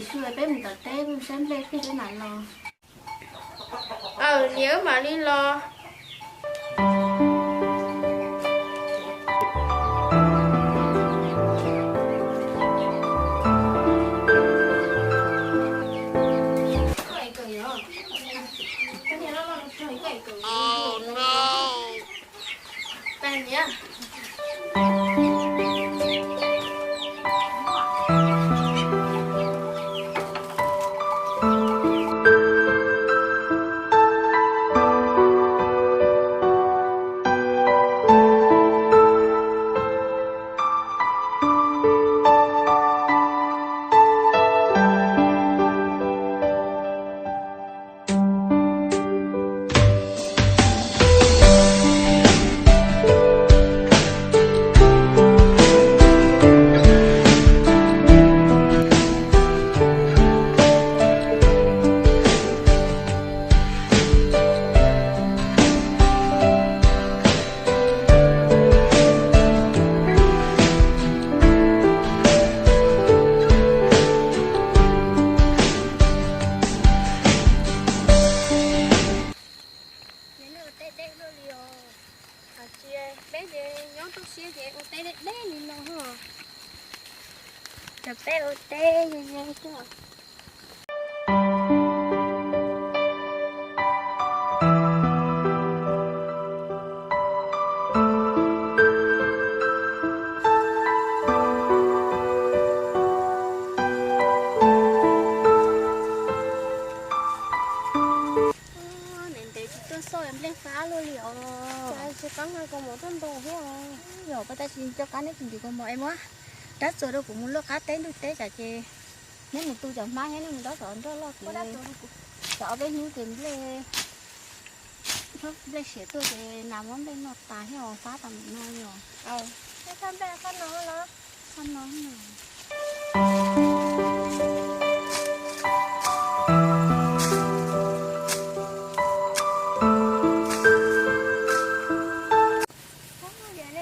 Tsuas peb mus tom teb mus saib nplej pliag peb mam los. Aw, niam wb mam li los. Ces nej ua teb deb luaj li os. Hais tias peb ces nyob tu siab ces ua teb deb deb li no. Ces peb ua teb ze ze tuaj. Ntev ntev tsis tuaj xauj nplej fab luaj li os. Tsis qab nqa kaus mom tuaj ntaus thiab os. Yog pas tas tsis nco qab neb tsis ntim kaus mom es muab rab txuas rau kuv mus luaj qab teb ntuj teb tsam ces neb mus tu cov hmab thiab neb mus dob tom nroj loj kev. Tsam ob peb hnub ces nplej, nplej siav tuaj ces nas muab nplej noj tas thiab os, fab tas mus no li os. Neb thaj nplej fab no los? Fab no.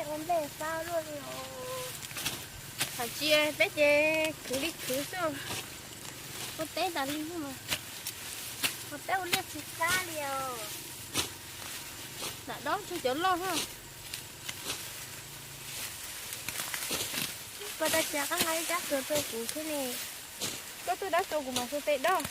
Ua nplej fab luaj li os. Hais tias peb ces khwv li khwv xwb, ua teb tas li mas, ua teb ua liaj tsis fab li os. Lam dob tseg cov loj thiab. Koj tab tsis qab nqa ib rab txuas rau kuv thiab ne? Koj tuaj dab tso kuv mam xua tes dob.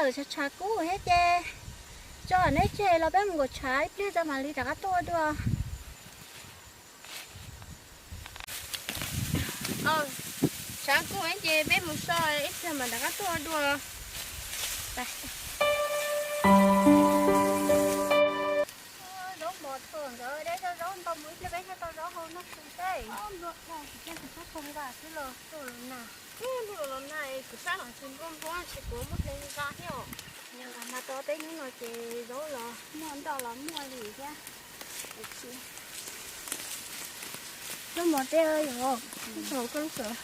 Nkawd tshav tshav kub thiab ces tso neb tseg los peb mus nkaum tshav ib pliag tso mam li rov qab tuaj ua dua. Tshav kub ces peb mus so ib pliag mam rov qab tuaj ua dua. Zaub mos txog nkawd deb zaub ntau mus ib pliag peb thiaj tau zaub hau noj xwb teb. Nplua dhau kuv thiaj tus sab tshoo nqa xwb los tuaj los nag. Nplua los nag kuv sab los tsis nplua nplua tsis kuv muab hle nqa thiab os. Mas tau peb hnub no ces zaub los muaj ntau los muaj li thiab. Zaub mos teb yog, koj lub sawv.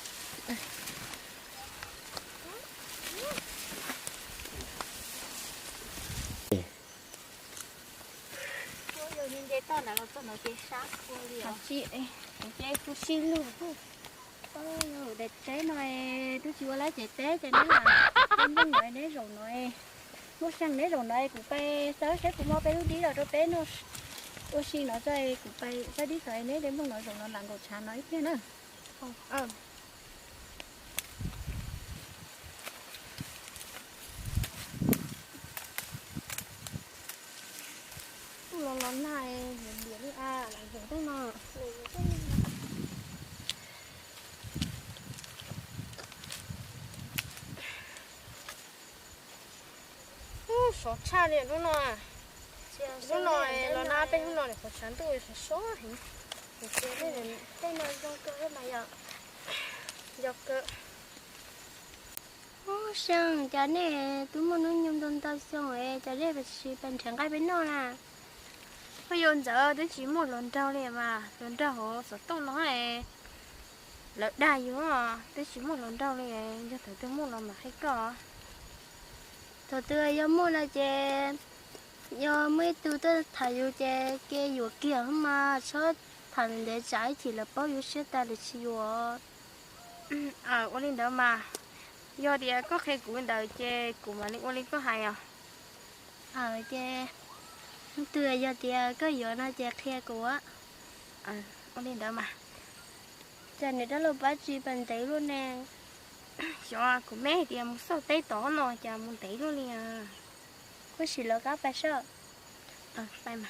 Yog nce toj ntawd los txog ntawd ces sab khuav li os. Kuv ces kuv sib lug. Daim teb no twb tsis ua lawm ces teb ces neb lam, neb zaum no, muaj seej neb zaum no kuv pais txawb saib puas muaj peb lub dib los rau peb noj ua si no tso, kuv pais txawb dib tod neb de nplooj no zaum no lam nkaum tshav no ib pliag na. Sov tshaj li lub no. Lub no los nag peb hnub no nim qhuav tshav ntuj sov sov heev. Tej no zoo kawg mas yom. Yog kawg. Ub, Seej, cas nej twb muaj hnub nyoog ntau ntau xyoo es cas nej tsis pais nrhiav nqaij peb noj na? Ua yus ntxawm twb tsis muaj hluas nraug li mas, hluas nraug hauv xov tooj no lawv dag yus, twb tsis muaj hluas nraug li, yog thaum twg muaj los mam qhia koj. Thaum twg yog muaj no ces yog muaj ib tug tuaj tham yus ces ke yuam kiag mas txhob tham ntev tsam ib chim lawv paub yus siab tas lawv tsis yuam. Ua li ntawd mas, yog tias koj qhia kuv li ntawd ces kuv mam li ua li koj hais os. Ces hnub twg yog tias koj yuav no ces qhia kuv. Ua li ntawd mas. Cas niam dab laug pab tsis pais ntev luaj ne? Xyov kuv me tias mus xauj teb tod no cas mus ntev luaj li. Koj sim los qab pais saib.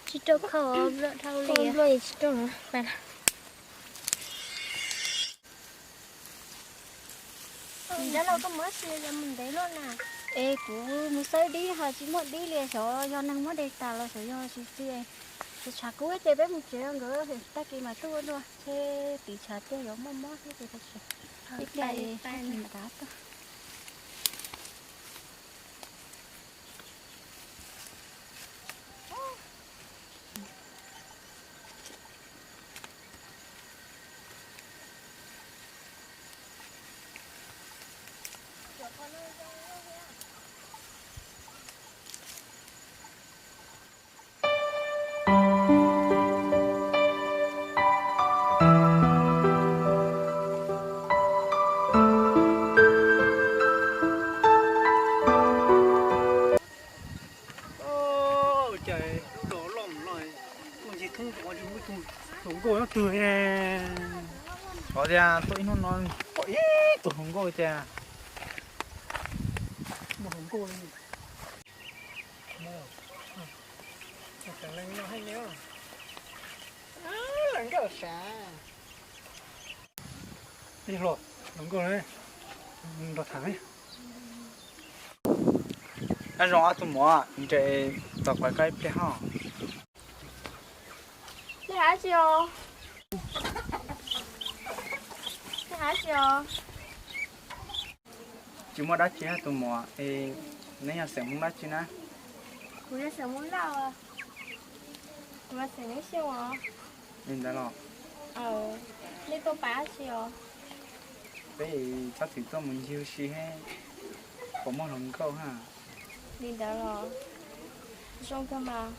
Tsis rau khau, nplua dhau li. Dab laug koj mus dab tsi mus ntev luaj na? Es kuv mus xawb dib ho tsis muaj dib li, xyov yog neeg muab de tas los xyov yog tsis txi. Ces tshav kub ces peb mus tsev nkawd tag kis mam tuaj dua, ces tim tshav tiag yuav muaj mob thiab ces ib pliag es tag kis mam rov tuaj. Cas lub zos loj mus no, tuaj ncig thoob zos tsis muaj ib tug hluas nkauj nyob twg ne. Xyov tias tuaj ib hnub no pom ib tug hluas nkauj tias muaj hluas nkauj li. Hluas nkauj, hluas nkauj, nrog tham. Nyob zoo ob tug muam, nres tos kuv koj ib pliag ho. Nej hais tsi os? Nej hais tsi os? Tsis muaj dab tsi tus muam, es neb yog xeem Hmoob dab tsi na? Kuv yog xeem Hmoob Lauj. Kuv yog xeem Hmoob Xyooj os. Li ntawd los? Nej tuaj pab dab tsi os? Peb txhob txwm tuaj mus ncig ua si, puas muaj hluas nkauj ha? Li ntawd los? Zoo kawg mas.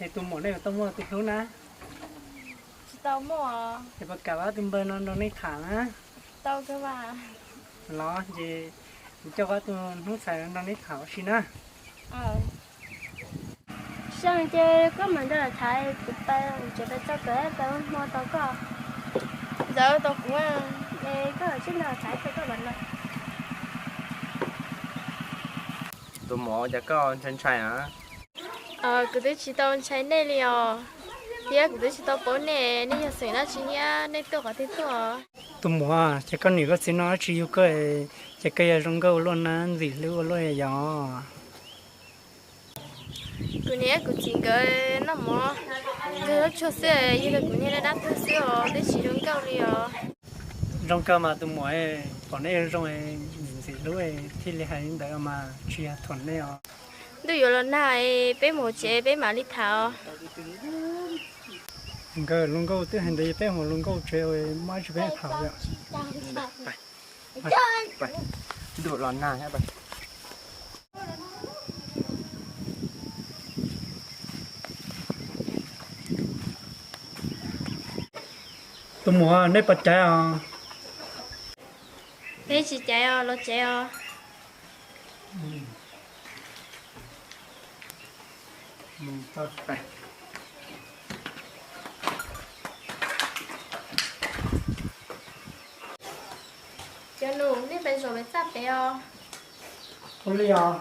Es tus muam nej yuav tau muaj tus hlub na? Tsis tau muaj. Es puas kam pab tus npawg no nrog nej tham na? Tau kawg mas. Los ces kuv coj pab tus hnub txhais nrog nej tham ua si na. Seej, ces koj mam nrog lawv tham, kuv pab tsev pab txog kawm pab hmo tau koj. Ntxawm tau kuv. Es koj tsis nrog tham ces koj mam los. Tus muam, cas koj ntshai ntshai na? Kuv twb tsis tau ntshai nej li os, thiab kuv twb tsis tau paub nej, nej yog xeem dab tsi thiab nej tuaj qhov twg tuaj? Tus muam, ces koj niam koj txiv noj dab tsi yug koj, ces koj yuav zoo nkauj ua luaj na, ntxim hlub ua luaj yog? Kuv niam kuv txiv nkawd noj mov kawg tsuag xwb, yug rau kuv niag dab dab tuag xwb os, twb tsis zoo nkauj li os. Zoo kawg mas tus muam, pom nej zoo zoo, ntxim hlub thiaj li hais li ntawd mas tsis yog thuam nej os. Ntuj yuav los nag, peb mus tsev peb mam li tham os. Nkawd hluas nkauj twb hais ntawd, peb mus hluas nkauj tsev, muaj dab tsi peb tham os. Ntuj los nag. Tus muam, nej puas caiv os? Peb tsis caiv os, los tsev os. Cov nus, nej pais zaum pem txaj pem os. Ua li os.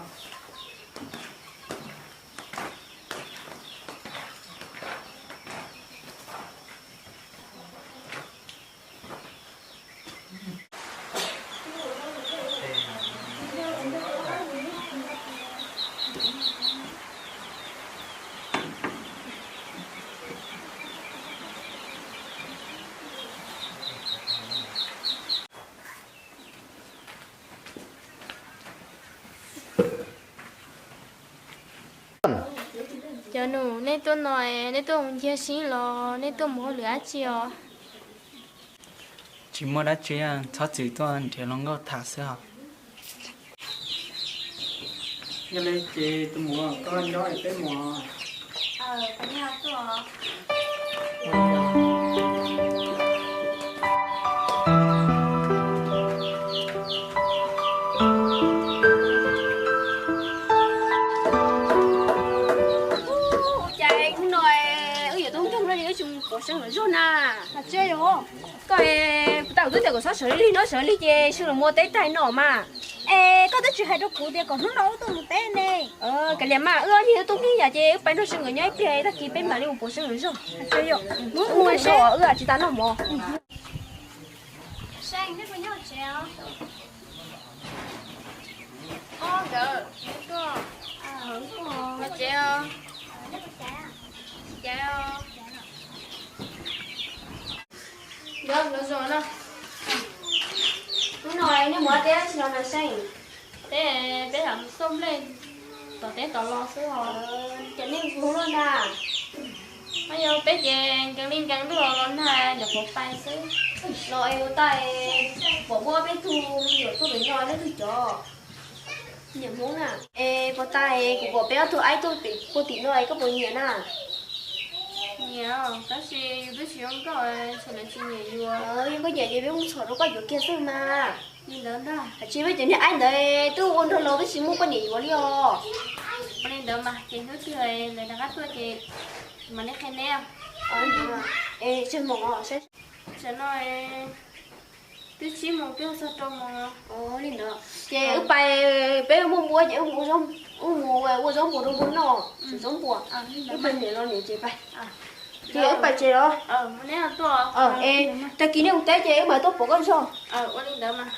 Cov nus, nej tuaj no, nej tuaj mus ncig sib los nej tuaj mus hauj lwm dab tsi os? Tsis muaj dab tsi, txhob txwm tuaj nrhiav hluas nkauj tham xwb os. Yog li ces tus muam, koj nyob es peb mus. Ua cas hnub no wb yuav tau nkeeg no es wb tsis mus pov seev lawm zog na? Koj, puas tau kuv twb tias kom txhob sawv lig no, sawv lig ces sawv los muaj teb tag no mas. Es koj twb tsis hais rau kuv tias kom hnub no wb tuaj mus teb ne. Kav liam mas, wb ob niag wb tub nkeeg yam ces wb pais nrog sawv nkawd nyob ib pliag tag kis peb mam li mus pov seev lawm zog. Wb tsis tas noj mov. Nkawd, tsev, tsev. Nkawd, nkawd zoo no. Hnub no nej mus teb dab tsi los mas Seej? Teb, peb lam xauj nplej tom teb tom los xwb os. Ces nej hu luaj ntag. Mas yog peb ces nkees li nkees ntuj los los nag nyuam qhuav pais xwb. Los es ua tas pom muaj peb tug me nyuam tuaj pem no leej twg cov? Niam Hmoob na. Es puas tas kuv pom peb ob tug aib tuaj pem puag tim no es koj puas nyiam na? Nyiam, tab sis yus twb tsis zoo nkauj, ntshe lawv tsis nyiam yus. Yog koj nyiam ces peb mus txhom rau koj yuav kiag xwb mas. Li ntawd ntag. Hais tsis peb cov niag aib ntawd twb ua nraug laus twb tsis muaj poj niam yuav li os. Ua li ntawd mas ces hnub twg lawv rov qab tuaj ces mam li qhia neb. Es tseg mus os. Tam no twb tsib moos twb txog rau moos. Li ntawd ces wb pais, peb muaj npua ces wb mus ua zaub npua rau npua noj, zaub npua. Wb pais niam los niam ces pais. Ces wb pais tsev los. Es tag kis nej mus teb ces wb mam tuaj pom koj zog. Ua li ntawd mas.